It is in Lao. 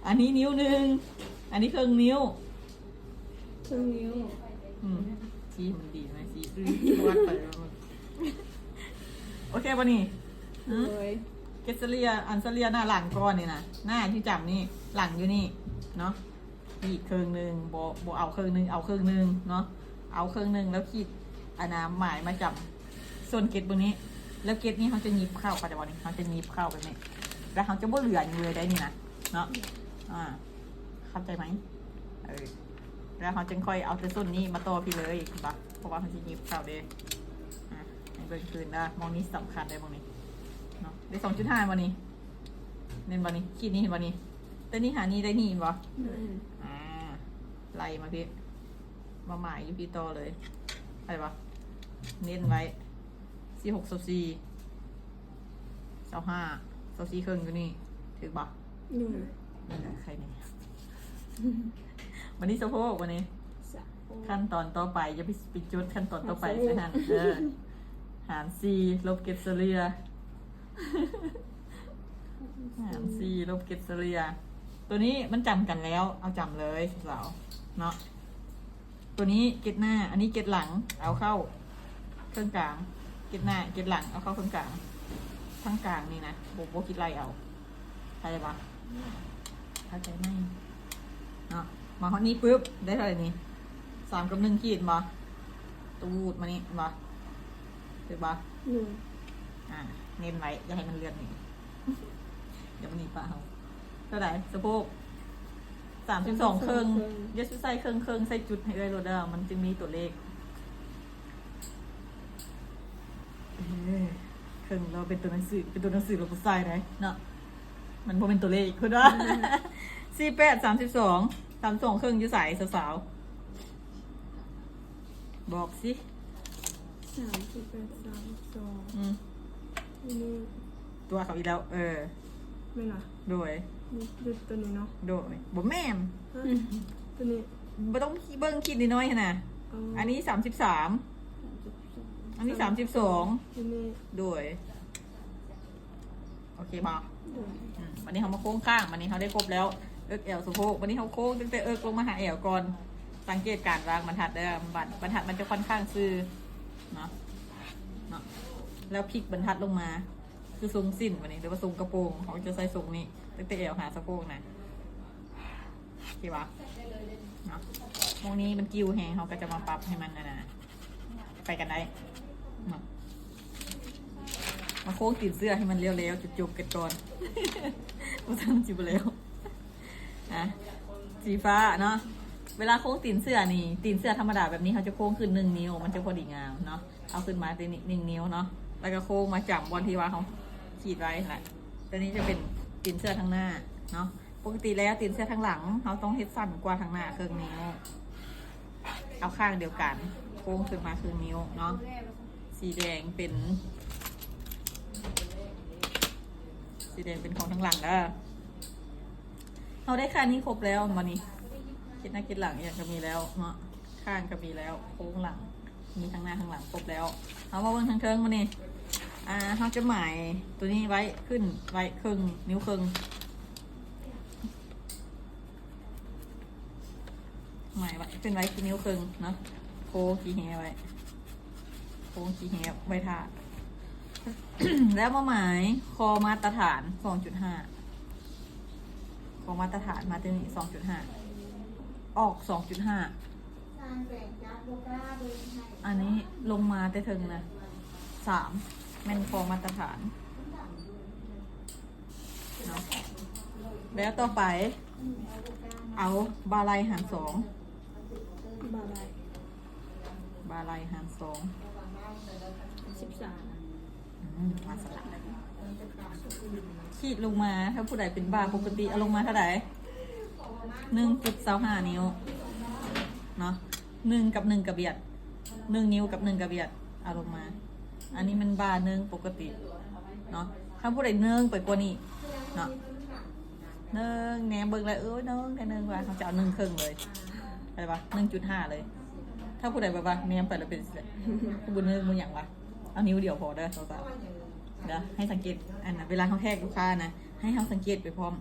ອັນນີ້ນິ້ວໜຶ່ງ ອັນນີ້ເຄິ່ງນິ້ວ ເຄິ່ງນິ້ວ. ອືມ ຊີ້ມັນດີນະ ຊີ້ ອື ວັດໄປ. ໂອເຄບໍ່ນີ້? ຫືມ? ໂດຍ ເກັດສະເລ່ຍ ອັນສະເລ່ຍໜ້າຫຼັງກ່ອນນີ້ນະ ໜ້າທີ່ຈຳນີ້ ຫຼັງຢູ່ນີ້ເນາະ. ອີກເຄິ່ງໜຶ່ງ ບໍ່ ບໍ່ເອົາເຄິ່ງໜຶ່ງ ເອົາເຄິ່ງໜຶ່ງເນາະ ເອົາເຄິ່ງໜຶ່ງ ແລ້ວຂີດອັນນະ ໝາຍມາຈຳ ສ່ວນເກັດເບິ່ງນີ້ ແລ້ວເກັດນີ້ເຮົາຈະຫຍິບເຂົ້າ ເຂົ້າໃຈບໍ່ນີ້? ເຮົາຈະຫຍິບເຂົ້າແບບນີ້ ແລ້ວເຮົາຈະບໍ່ເຫຼືອຫຍັງເລີຍໄດ໋ນີ້ນະເນາະ. ອ່າ ເຂົ້າໃຈໄໝ? ເອີ ແລ້ວເຮົາຈຶ່ງຄ່ອຍເອົາແຕ່ສົ້ນນີ້ມາຕໍ່ພີ້ເລີຍ ເຫັນປະ? ເພາະວ່າເຮົາຊິຫຍິບເຂົ້າເດ້. ອ່າ ໃຫ້ເບິ່ງຄືນເດີ ໝ່ອງນີ້ສຳຄັນເດ້ ໝ່ອງນີ້ເນາະ. ໄດ້ສອງຈຸດຫ້າບໍ່ນີ້? ແມ່ນບໍ່ນີ້? ຂີດນີ້ເຫັນບໍ່ນີ້? ແຕ່ນີ້ຫານີ້ໄດ້ນີ້ເຫັນບໍ່? ອືມ ອ່າ ໄລ່ມາພີ້ ມາໝາຍຢູ່ພີ້ຕໍ່ເລີຍ ໄດ້ບໍ່? ເນັ້ນໄວ້ ສີ່ຫົກ ຊາວສີ່ ຊາວຫ້າ ຊາວສີ່ເຄິ່ງຢູ່ນີ້ ຖືກບໍ່? ໂດຍ ນັ້ນແຫຼະ ໄຄແນ່. ບັດນີ້ສະໂພກ ບັດນີ້ ສະໂພກ ຂັ້ນຕອນຕໍ່ໄປ ຢ່າໄປ ໄປຈົດຂັ້ນຕອນຕໍ່ໄປໃສ່ຫັ້ນ ເອີ ຫານສີ່ ລົບເກັດສະເລ່ຍ ຫານສີ່ ລົບເກັດສະເລ່ຍ. ໂຕນີ້ມັນຈຳກັນແລ້ວ ເອົາຈຳເລີຍສາວເນາະ. ໂຕນີ້ເກັດໜ້າ ອັນນີ້ເກັດຫຼັງ ເອົາເຂົ້າເຄິ່ງກາງ ເກັດໜ້າເກັດຫຼັງ ເອົາເຂົ້າເຄິ່ງກາງ ທາງກາງນີ້ນະ ບໍ່ ບໍ່ຄິດໄລ່ເອົາ ເຂົ້າໃຈບໍ່? ເຂົ້າໃຈໄໝເນາະ? ມາຮອດນີ້ປຶບ ໄດ້ເທົ່າໃດນີ້? ສາມກັບໜຶ່ງຂີດບໍ່? ຕູດມານີ້ເຫັນບໍ່? ຖືກບໍ່? ອືມ ອ່າ ເນັ້ນໄວ້ ຢ່າໃຫ້ມັນເລື່ອນໜີ ດຽວມັນໜີປະເຮົາ. ເທົ່າໃດ? ສະໂພກ ສາມສິບສອງ ເຄິ່ງ ສາມສິບສອງ ເຄິ່ງ ຢ່າໃສ່ເຄິ່ງໆ ໃສ່ຈຸດໃຫ້ເອື້ອຍໂລດເດີ ມັນຈຶ່ງມີຕົວເລກ. ເອີ ເຄິ່ງ ລາວເປັນຕົວໜັງສື ເປັນຕົວໜັງສືລາວບໍ່ໃສ່ໄດ໋ເນາະ ມັນບໍ່ແມ່ນຕົວເລກ ເພິ່ນວ່າ. ສີ່ແປດ ສາມສິບສອງ ສາມສິບສອງ ເຄິ່ງ ຢູ່ໃສສາວໆ? ບອກຊິ ສາມສິບແປດ ສາມສິບສອງ ອືມ ນີ້ ຕົວະເຂົາອີກແລ້ວ ເອີ ແມ່ນຫວາ? ໂດຍ ຢູ່ ຢູ່ຕົວນີ້ເນາະ ໂດຍ ບໍ່ແມ່ນ ຮະ ຕົວນີ້ ບໍ່ຕ້ອງເບິ່ງຂີດນ້ອຍໆຫັ້ນນະ ອໍ ອັນນີ້ສາມສິບສາມ ສາມສິບສາມ ອັນນີ້ສາມສິບສອງ ຢູ່ນີ້ ໂດຍ. ໂອເຄບໍ່? ໂດຍ ອືມ ບັດນີ້ເຮົາມາໂຄ້ງຂ້າງ ບັດນີ້ເຮົາໄດ້ຄົບແລ້ວ ເອິກ ແອວ ສະໂພກ ບັດນີ້ເຮົາໂຄ້ງຕັ້ງແຕ່ເອິກລົງມາຫາແອວກ່ອນ ສັງເກດການວາງບັນທັດເດີ ບັນ ບັນທັດມັນຈະຂ້ອນຂ້າງຊື່ເນາະ ເນາະ ແລ້ວພິກບັນທັດລົງມາ ຄືຊົງສິ້ນບັດນີ້ ຫຼືວ່າຊົງກະໂປງ ເຮົາຈະໃສ່ຊົງນີ້ ຕັ້ງແຕ່ແອວຫາສະໂພກນະ ໂອເຄບໍ່? ເນາະ ໝ່ອງນີ້ມັນກິ້ວແຮງ ເຮົາກໍຈະມາປັບໃຫ້ມັນ ອັນນະ ໄປກັນໄດ້ເນາະ ມາໂຄ້ງຕີນເສື້ອໃຫ້ມັນແລ້ວໆ ຈົບໆ ກັນກ່ອນ ບໍ່ຊັ້ນຊິບໍ່ແລ້ວ. ອ່ະ ສີຟ້າເນາະ ເວລາໂຄ້ງຕີນເສື້ອນີ້ ຕີນເສື້ອທຳມະດາແບບນີ້ ເຮົາຈະໂຄ້ງຂຶ້ນໜຶ່ງນິ້ວ ມັນຈະພໍດີງາມເນາະ ເອົາຂຶ້ນມາຕີນີ້ໜຶ່ງນິ້ວເນາະ ແລ້ວກໍໂຄ້ງມາຈ້ຳບ່ອນທີ່ວ່າເຮົາຂີດໄວ້ຫັ້ນແຫຼະ ຕົວນີ້ຈະເປັນຕີນເສື້ອທາງໜ້າເນາະ. ປົກກະຕິແລ້ວຕີນເສື້ອທາງຫຼັງ ເຮົາຕ້ອງເຮັດສັ້ນກວ່າທາງໜ້າເຄິ່ງນິ້ວ ເອົາຂ້າງດຽວກັນ ໂຄ້ງຂຶ້ນມາເຄິ່ງນິ້ວເນາະ. ສີແດງເປັນ ສີແດງເປັນຂອງທາງຫຼັງເດີ. ເຮົາໄດ້ຂ້າງນີ້ຄົບແລ້ວ ບາດນີ້ເກັດໜ້າເກັດຫຼັງອີ່ຫຍັງກໍມີແລ້ວເນາະ ຂ້າງກໍມີແລ້ວ ໂຄ້ງຫຼັງ ມີທັງໜ້າທັງຫຼັງຄົບແລ້ວ. ເຮົາມາເບິ່ງທາງເທິງບາດນີ້ ອ່າ ເຮົາຈະໝາຍຕົວນີ້ໄວ້ ຂຶ້ນໄວ້ເຄິ່ງ ນິ້ວເຄິ່ງ ໝາຍໄວ້ ຂຶ້ນໄວ້ທີ່ນິ້ວເຄິ່ງເນາະ ໂຄ້ງຂີ້ແຮໄວ້ ໂຄ້ງຂີ້ແຮໄວ້ຖ້າ ແລ້ວມາໝາຍຂໍ້ມາດຕະຖານສອງຈຸດຫ້າ ຂໍ້ມາດຕະຖານມາແຕ່ນີ້ສອງຈຸດຫ້າ ອອກສອງຈຸດຫ້າ ອັນນີ້ລົງມາແຕ່ເທິງນະ ສາມ ແມ່ນຂໍ້ມາດຕະຖານເນາະ. ແລ້ວຕໍ່ໄປ ເອົາບ່າໄຫຼ່ຫານສອງ ບ່າໄຫຼ່ ບ່າໄຫຼ່ຫານສອງ ສິບສາມ ອືມ ມາສະຫຼະ ຂີດລົງມາ ຖ້າຜູ້ໃດເປັນບ່າປົກກະຕິ ເອົາລົງມາເທົ່າໃດ? ໜຶ່ງຈຸດຊາວຫ້ານິ້ວເນາະ ໜຶ່ງກັບໜຶ່ງກະບຽດ ໜຶ່ງນິ້ວກັບໜຶ່ງກະບຽດ ເອົາລົງມາ. ອັນນີ້ມັນບ່າໜຶ່ງປົກກະຕິເນາະ ຖ້າຜູ້ໃດເນີງໄປກວ່ານີ້ເນາະ ເນີງ ແນມເບິ່ງແລ້ວ ເອີ ເນີງແທ້ເນີງວ່າ ເຮົາຈະເອົາໜຶ່ງເຄິ່ງເລີຍ ເຂົ້າໃຈປະ? ໜຶ່ງຈຸດຫ້າເລີຍ. ຖ້າຜູ້ໃດແບບວ່າແນມໄປແລ້ວເປັນ ຄືບໍ່ເນີງບໍ່ຫຍັງວະ ເອົານິ້ວດຽວພໍເດີສາວໆ ເດີ ໃຫ້ສັງເກດ ອັນນະ ເວລາເຮົາແທກລູກຄ້ານະ ໃຫ້ເຮົາສັງເກດໄປພ້ອມ